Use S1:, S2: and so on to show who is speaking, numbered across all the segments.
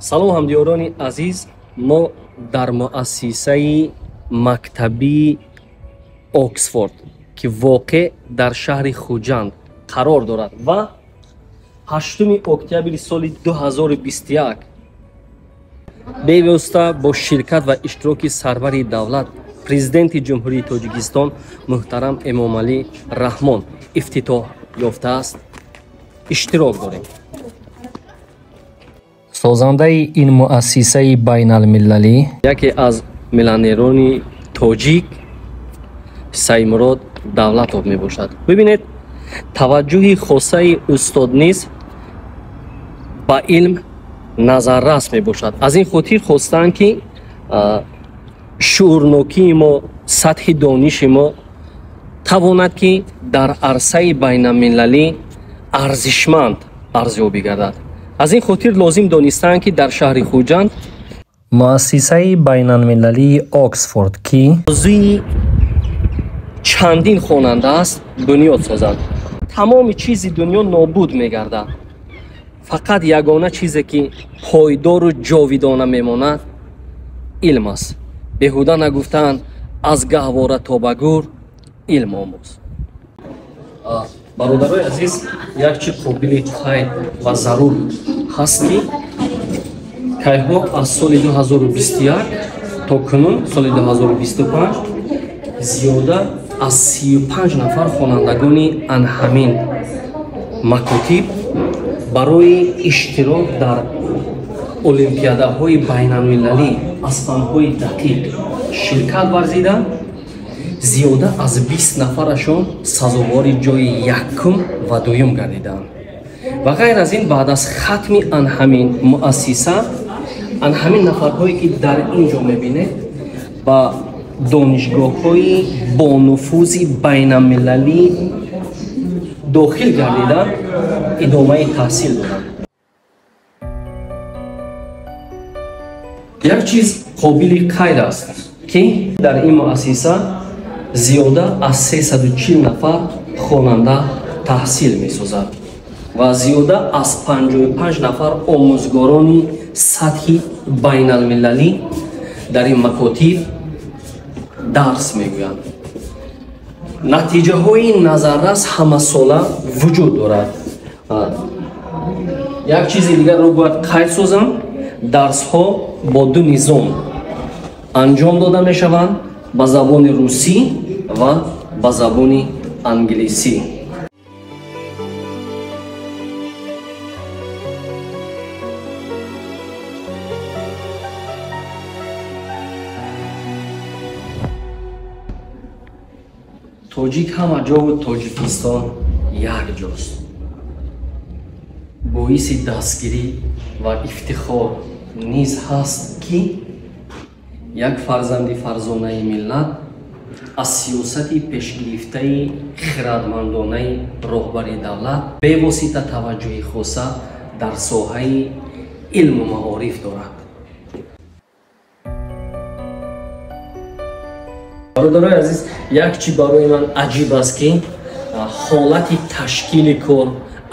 S1: Салом, ҳамдиёрони азиз, мо дар муассисаи мактабии Оксфорд, ки воқеъ дар шаҳри Хуҷанд қарор дорад ва 8 октябри соли 2021 бевосита бо ширкат ва иштироки сарвари давлат, президенти Ҷумҳурии Тоҷикистон муҳтарам Эмомалӣ Раҳмон ифтитоҳ ёфтааст, иштирок дорем. Созандаи ин муассисаи байналмилалӣ яке аз миллионерони тоҷик Саймурод Давлатов мебошад. Бибинед, таваҷҷӯҳи хосаи устод низ ба илм назаррас мебошад. Аз ин хотир хостанд, ки шуурнокии мо, сатҳи дониши мо тавонад, ки дар арсаи байналмилалӣ арзишманд арзёбӣ гардад. Аз ин хотир лозим донистанд, ки дар шаҳри Хуҷанд муассисаи байналмилалии Оксфорд, ки орзуи чандин хонанда аст, бунёд созанд. Тамоми чизи дунё нобуд мегардад, фақат ягона чизе, ки пойдору ҷовидона мемонад, илм аст. Беҳуда нагуфтаанд: аз гаҳвора то ба гӯр илм омӯз. Бародарои азиз, як чи қобили қайд ва зарур ҳаст, ки кайҳо аз соли 2021 то кунун соли 2025 зиёда аз 35 нафар хонандагони анҳамин макотиб барои иштирок дар олимпиадаҳои байналмилалӣ аз фанҳои дақиқ ширкат варзида, зиёда аз 20 нафарашон сазовори ҷои якум ва дуюм гардиданд. Ва ғайр аз ин, баъд аз хатми анҳамин муассиса анҳамин нафарҳое, ки дар ин ҷо мебинед, ба донишгоҳҳои бонуфузи байналмилалӣ дохил гардида, идомаи таҳсил доранд. Як чиз қобили қайд аст, ки дар ин муассиса зиёда аз 340 нафар хонанда таҳсил месозад ва зиёда аз 55 нафар омӯзгорони сатҳи байналмилалӣ дар ин макотиб дарс мегӯянд. Натиҷаҳои назаррас ҳамасола вуҷуд дорад. Як чизи дигарро бояд қайд созам: дарсҳо бо ду низом анҷом дода мешаванд, ба забони русӣ ва ба забони англисӣ. Тоҷик ҳама ҷову Тоҷикистон як ҷост. Боиси дастгирӣ ва ифтихор низ ҳаст, ки як фарзанди фарзонаи миллат аз сиёсати пешгирифтаи хирадмандонаи роҳбари давлат бевосита таваҷҷӯҳи хоса дар соҳаи илму маориф дорад. Бародарои азиз, як чи барои ман аҷиб аст, ки ҳолати ташкили кор,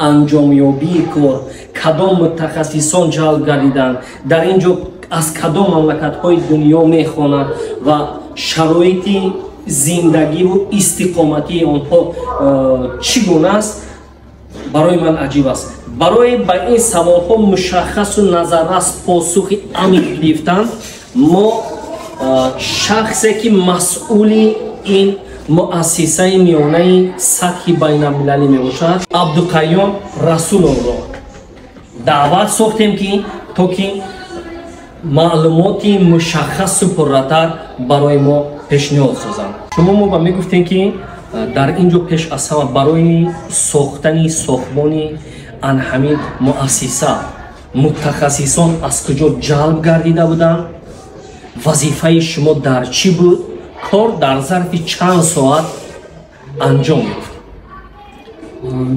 S1: анҷомёбии кор, кадом мутахассисон ҷалб гардиданд, дар ин ҷо аз кадом мамлакатҳои дунё мехонанд ва шароити зиндагиву истиқоматии онҳо чӣ гуна аст, барои ман аҷиб аст. Барои ба ин саволҳо мушаххасу назаррас посухи амиқ гирифтан, мо шахсе, ки масъули ин муассисаи миёнаи сатҳи байналмилалӣ мебошад, Абдуқайём Расуловро даъват сохтем, ки то ки маълумоти мушаххасу пурратар барои мо пешниҳод созанд. Шумо мо ба мегуфтем, ки дар ин ҷо пеш аз ҳама барои сохтани сохтмони анҳамин муассиса мутахассисон аз куҷо ҷалб гардида буданд, вазифаи шумо дар чӣ буд, кор дар зарфи чанд соат анҷом ёфт?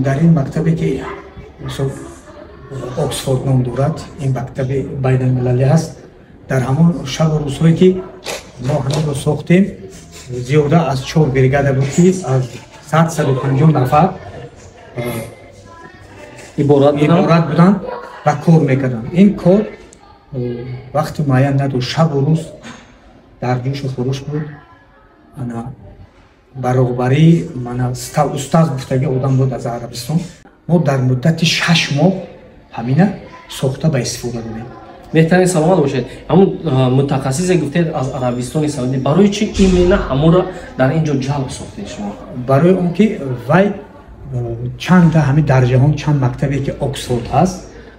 S2: Дар ин мактабе, ки Оксфорд ном дорад, ин мактаби байналмилалӣ аст. Дар ҳамон шабу рӯзҳое, ки мо ҳаминро сохтем, зиёда аз чор бригада буд, ки аз 100-150 нафар
S1: иборат
S2: буданд ва кор мекарданд. Ин кор Вақти муайян надошт, шабу рӯз дар ҷӯшу хуруш буд. Ана баробарии мана устаз гуфтаги одам буд аз Арабистон. Мо дар муддати 6 моҳ ҳамина сохта ба истифода додем.
S1: Беҳтарин, саломат бошед. Ҳамун мутахассисе гуфтед аз Арабистони Саудӣ, барои чӣ именно ҳамонро дар ин ҷо ҷалб сохтед шумо?
S2: Барои он ки вай чанда ҳамин дар ҷаҳон чанд мактабе ки Оксфорд ҳаст,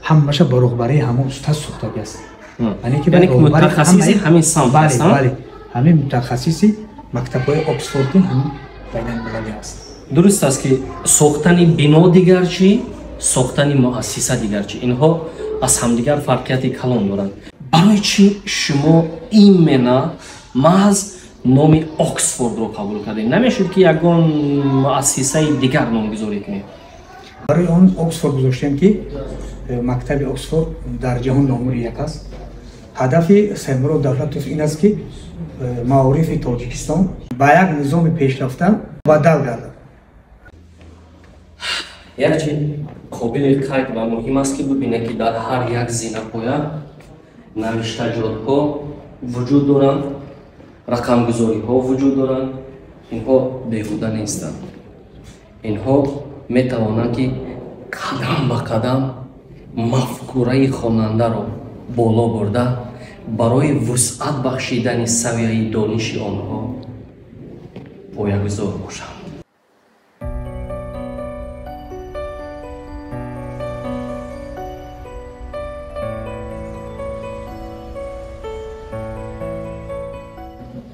S2: ҳамаша ба роҳбарии ҳамон устаз сохтагӣ аст.
S1: Яъне ки мутахассиси ҳамин самт аст?
S2: Бале, ҳамин мутахассиси мактабҳои Оксфорди ҳамин байналмилалӣ аст.
S1: Дуруст аст ки сохтани бино дигар чӣ, сохтани муассиса дигар чӣ, инҳо аз ҳамдигар фарқияти калон доранд. Барои чӣ шумо именно маҳз номи Оксфордро қабул кардед? Намешуд ки ягон муассисаи дигар номгузорӣ кунед?
S2: Барои он Оксфорд гузоштем ки мактаби Оксфорд дар ҷаҳон номури як аст. Ҳадафи Саймурод Давлатов ин аст ки маорифи Тоҷикистон ба як низоми пешрафта бадал гардад.
S1: Як чи қобили қайд ва муҳим аст ки бибинед ки дар ҳар як зинапоя навиштаҷотҳо вуҷуд доранд, рақамгузориҳо вуҷуд доранд. Инҳо беҳуда нестанд. Инҳо метавонанд ки қадам ба қадам мафкураи хонандаро боло бурда барои вусъат бахшидани савияи дониши онҳо поягузор бошанд.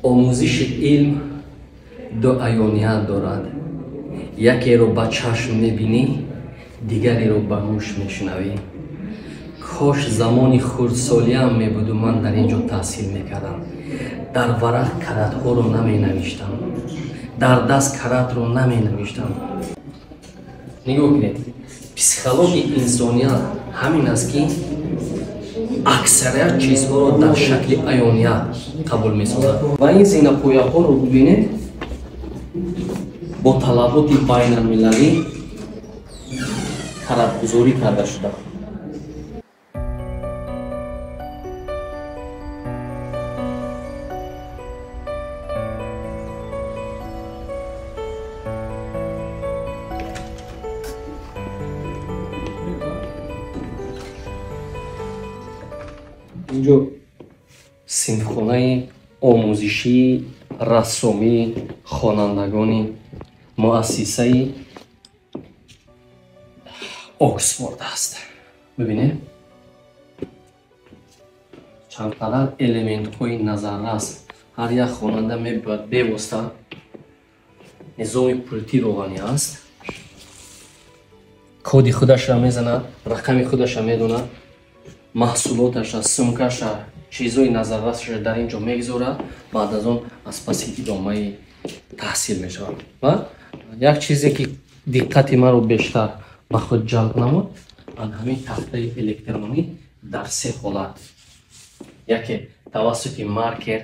S1: Омӯзиши илм ду аёният дорад. Якеро ба чашм мебинӣ, дигареро ба гӯш мешунавӣ. Кош замони хурдсолиам мебуду ман дар ин ҷо таҳсил мекардам. Дар варақ каратҳоро наменавиштам, дар даст каратро наменавиштам. Нигоҳ кунед, психологияи инсоният ҳамин аст ки аксарият чизҳоро дар шакли аёният қабул месозад. Ва ин зинапояҳоро бибинед, бо талаботи байналмилалӣ каратгузорӣ карда шуда. Инҷо синфхонаи омӯзишии рассомии хонандагони муассисаи Оксфорд аст. Бибинед, чанд қадар элементҳои назаррас. Ҳар як хонанда мебояд бевосита низоми пулти роғанӣ аст, коди худашро мезанад, рақами худашро медонад, маҳсулоташа, сумкаша, чизҳои назаррасаша дар ин ҷо мегузорад, баъд аз он аз паси идомаи таҳсил мешавад. Ва як чизе ки диққати маро бештар ба худ ҷалб намуд, ан ҳамин тахтаи электронӣ дар се ҳолат: яке тавассути маркер,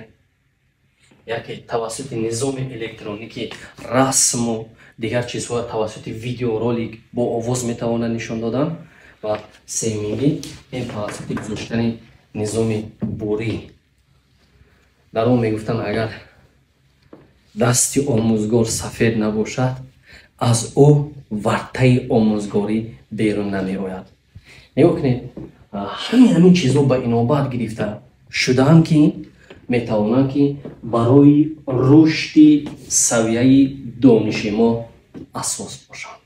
S1: яке тавассути низоми электронӣ ки расму дигар чизҳоро тавассути видеоролик бо овоз метавонад нишон додан, ва сеюмингӣ ин тавассути гузоштани низоми бурӣ. Дар он мегуфтанд, агар дасти омӯзгор сафед набошад, аз ӯ вартаи омӯзгорӣ берун намеояд. Нигоҳ кунед, ҳамин чизҳо ба инобат гирифта шудаанд ки метавонанд ки барои рушди савияи дониши мо асос бошанд.